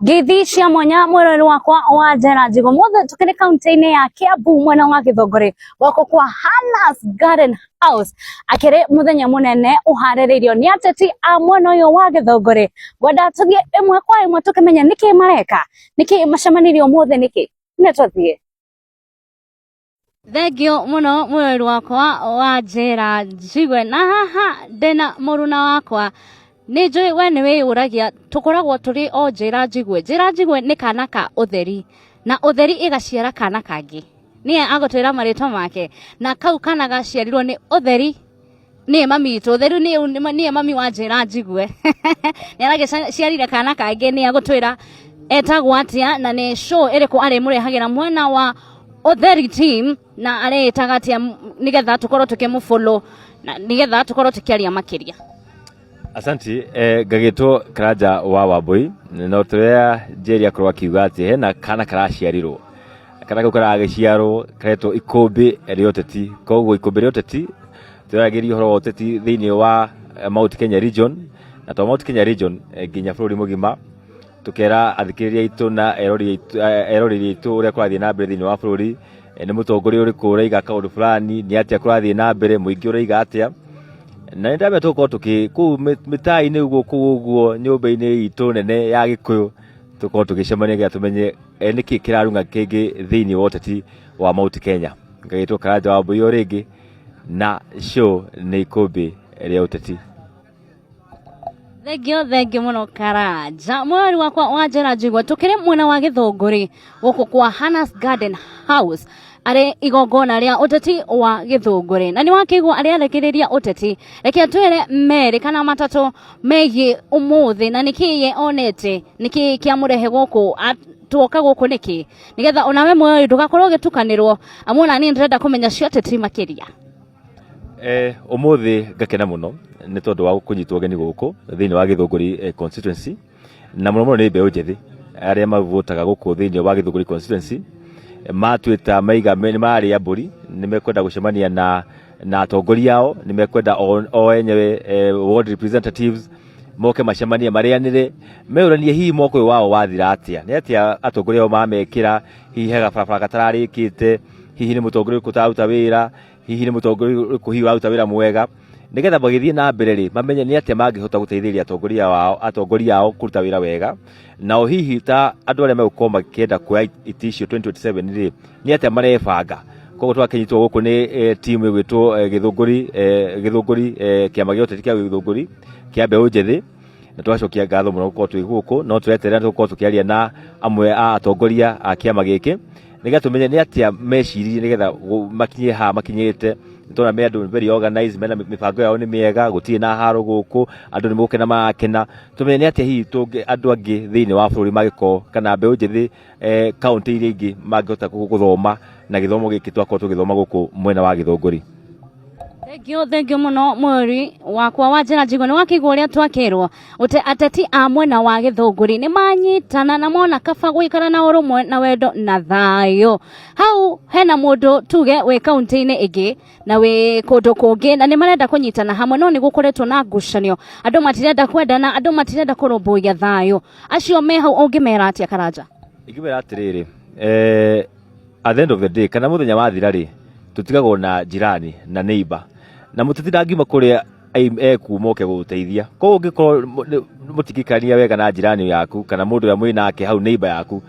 Ngeithi cia mwanya mwĩroreri wakwa wa Njera Njigũ mothe tukĩrĩ kaunti-inĩ ya Kiambu mwena wa Gĩthũngũri gwako kwa Hannah's Garden House akĩrĩ mũthenya mũnene ũharĩrĩirio nĩ ateti a mwena ũyũ wa Gĩthũngũri. Ngwenda tũthiĩ ĩmwe kwa ĩmwe tũkĩmenye nĩkĩ mareka, nĩkĩ macemanirie ũmũthĩ, nĩkĩ nĩ tũthiĩ. Thengio mũno mwĩroreri wakwa wa Njera Njigwe, na haha ndĩna mũruna wakwa. Nĩ njũĩ we nĩ wĩyũragia tũkoragwo tũrĩ o Njera Njigwe. Njera Njigwe nĩ kana ka ũtheri, na ũtheri ĩgaciara kana kangĩ. Nĩye agũtwĩra marĩtwa make, na kau kana gaciarirwo nĩ ũtheri nĩye mami witũ. Ũtheru nĩye mami wa Njera Njigue. Nĩ aragĩciarire kana kangĩ, nĩ agũtwĩra etagwo atĩa na nĩ show ĩrĩkũ arĩmũrehagĩra mwena wa Ũtheri team na arĩĩtaga atĩa, nĩgetha tũkorwo tũkĩmũfollow na nĩgetha tũkorwo tũkĩaria makĩria. Asanti, ngagĩtwo Karanja wa Wambui. No tũrĩa Njeri akorwo akiuga atĩ hena kana karaciarirwo, kana kau karagĩciarwo karetwo Ikũmbĩ rĩa Ũteti. Koguo Ikũmbĩ rĩa Ũteti tũraragĩria ũhoro wa ũteti thĩinĩ wa Mount Kenya region, na to Mount Kenya region, nginya bũrũri mũgima, tũkera athikĩrĩria aitũ na eroreri aitũ ũrĩa kũrathiĩ na mbere thĩinĩ wa bũrũri, nĩ mũtongoria ũrĩkũ ũraiga kaũndũ fulani, nĩ atĩa kũrathiĩ na mbere, mũingĩ ũraiga atĩa. Na nĩ ndamenya tũgũkorwo tũkĩ kũu mĩtaa-inĩ ũguo, kũu ũguo nyũmba-inĩ itũ nene ya Gĩkũyũ, tũkorwo tũgĩcemania nĩgetha tũmenye nĩkĩ kĩrarung'a kĩngĩ thĩinĩ wa ũteti wa Mount Kenya. Ngagĩtwo Karanja wa Mbui o rĩngĩ, na show nĩ Ikũmbĩ rĩa Ũteti. Thengio, thengio mũno Karanja. Mweri wakwa wa Njera Njigua, tũkĩrĩ mwena wa Gĩthũngũri gũkũ kwa Hannah's Garden House arĩ igongona rĩa ũteti wa Gĩthũngũri, na nĩ wakĩigua arĩa arekereria ũteti. Reke twĩre merĩ kana matatũ megiĩ ũmũthĩ na nĩkĩ ye onete, nĩkĩ kĩamũrehe gũkũ, tuoka gũkũ nĩkĩ, nĩgetha onawe mweri ndũgakorwo ũgĩtukanĩrwo, amu ona niĩ ndĩrenda kũmenya cia ũteti makĩria. Ũmũthĩ ngakena mũno nĩ tondũ wa kũnyitwo ũgeni gũkũ thĩinĩ wa Gĩthũngũri constituency, na mũno mũno nĩ mbeũ njĩthĩ arĩa mavotaga gũkũ thĩinĩ wa Gĩthũngũri constituency. Matuĩta maiga nĩ mararĩa mbũri, nĩ mekwenda gũcemania na atongoria ao, nĩ mekwenda o enyewe ward representatives moke macemanie, marĩanĩre, meyũranie hihi mwaka ũyũ wao wathira atĩa, nĩ atĩa atongoria ao mamekĩra, hihi he gabarabara gatararĩkĩte, hihi nĩ mũtongoria ũrĩkũ ũtararuta wĩra, hihi nĩ mũtongoria ũrĩkũ hihi ũraruta wĩra mwega, nĩgetha magĩthiĩ na mbere rĩ, mamenye nĩ atĩa mangĩhota gũteithĩrĩria atongoria ao kũruta wĩra wega. Nao hihi ta andũ arĩa megũkorwo makĩenda kuoya itĩ icio 2027 rĩ, nĩ atĩa marebanga. Koguo twakĩnyitwo gũkũ nĩ team ĩgwĩtwo Gĩthũngũri, kĩama gĩa ũteti kĩa Gĩthũngũri kĩa mbeũ njĩthĩ, na tũgacokia ngatho mũno gũkorwo twĩ gũkũ. No tũreterera tũgũkorwo tũkĩaria na amwe a atongoria a kĩama gĩkĩ nĩgetha tũmenye nĩ atĩa meciririe nĩgetha makinye haha makinyĩte. Nĩtũrona me andũ very organized, mena mĩbango yao nĩ mĩega, gũtirĩ na haro gũkũ, andũ nĩ gũkena marakena. Tũmenye nĩ atĩa hihi andũ angĩ thĩinĩ wa bũrũri mangĩkorwo kana mbeũ njĩthĩ kaũntĩ iria ingĩ mangĩhota gũthoma na gĩthomo gĩkĩ twakorwo tũgĩthoma gũkũ mwena wa Gĩthũngũri. Thengio, thengio mũno mweri wakwa wa Njera Njigua. Nĩ wakĩigua ũrĩa twakĩrwo ũte ateti a mwena wa Gĩthũngũri nĩ manyitana na mona kaba gũikara na ũrũmwe na wendo na thayũ. Hau hena mũndũ tuge wĩ kaunti-inĩ ĩngĩ na wĩ kũndũ kũngĩ na nĩ marenda kũnyitana hamwe, no nĩ gũkoretwo na ngucanio, andũ matirenda kwendana, andũ matirenda kũrũmbũiya thayũ. Acio me hau ũngĩmera atĩa, Karanja? Ingĩmera atĩrĩrĩ, at the end of the day, kana mũthenya wathira rĩ, tũtigagwo na jirani na neighbor, na mũteti ndangiuma kũrĩa ekuma oke gũgũteithia. Koguo ũngĩkorwo mũtingĩikarania wega na jirani yaku kana mũndũ ũrĩa mwĩ nake hau, neighbor yaku,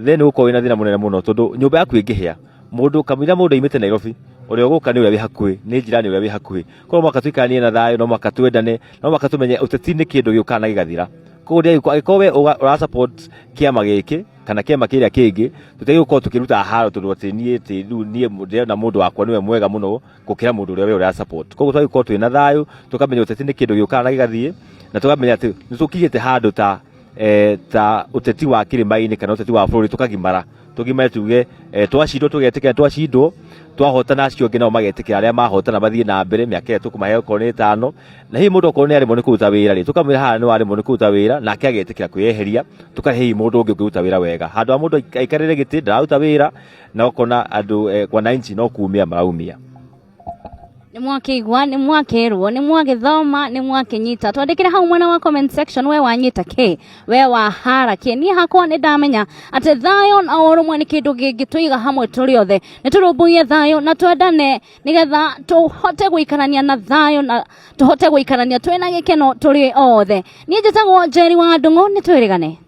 then ũgũkorwo wĩna thĩna mũnene mũno, tondũ nyũmba yaku ĩngĩhĩa, mũndũ kamũira mũndũ aimĩte Nairobi, ũrĩa ũgũka nĩ ũrĩa wĩ hakuhĩ, nĩ jirani ũrĩa wĩ hakuhĩ. Koguo mũhaka tũikaranie na thayũ, no mũhaka twendane, no mũhaka tũmenye ũteti nĩ kĩndũ gĩũkaga na gĩgathira. Koguo angĩkorwo we ũra support kĩama gĩkĩ kana kĩama kĩrĩa kĩngĩ, tũtiagĩrĩirwo gũkorwo tũkĩruta haro tondũ atĩ niĩ atĩ rĩu niĩ ndĩrona mũndũ wakwa nĩwe mwega mũno gũkĩra mũndũ ũrĩa we ũra support. Koguo twagĩrĩirwo gũkorwo twĩna thayũ, tũkamenya ũteti nĩ kĩndũ gĩũkaga na gĩgathiĩ, na tũkamenya atĩ nĩ tũkinyĩte handũ ta ũteti wa kĩrĩma-inĩ kana ũteti wa bũrũri, tũkagimara, tũgimare tuge twacindwo tũgetĩkĩra twacindwo, twahotana acio angĩ nao magetĩkĩra arĩa mahotana mathiĩ na mbere mĩaka ĩrĩa tũkũmahe okorwo nĩ ĩtano. Na hihi mũndũ okorwo nĩ aremwo nĩ kũruta wĩra rĩ, tũkamwĩra haha nĩ waremwo nĩ kũruta wĩra, nake agetĩkĩra kwĩyeheria, tũkahe hihi mũndũ ũngĩ ũngĩruta wĩra wega handũ ha mũndũ aikarĩre gĩtĩ ndararuta wĩra, na ũkona andũ wananchi no kumia maraumia. Nĩ mwakĩigua, nĩ mwakĩrwo, nĩ mwagĩthoma, nĩ mwakĩnyita. Twandĩkĩre hau mwena wa comment section we wanyita kĩ, we wahara kĩ. Niĩ hakwa nĩ ndamenya atĩ thayũ na ũrũmwe nĩ kĩndũ gĩngĩtũiga hamwe tũrĩ othe. Nĩ tũrũmbũiye thayũ na twendane nĩgetha tũhote gũikarania na thayũ na tũhote gũikarania twĩna gĩkeno tũrĩ othe. Niĩ njĩtagwo Njeri wa Ndung'u, nĩ twĩrĩgane.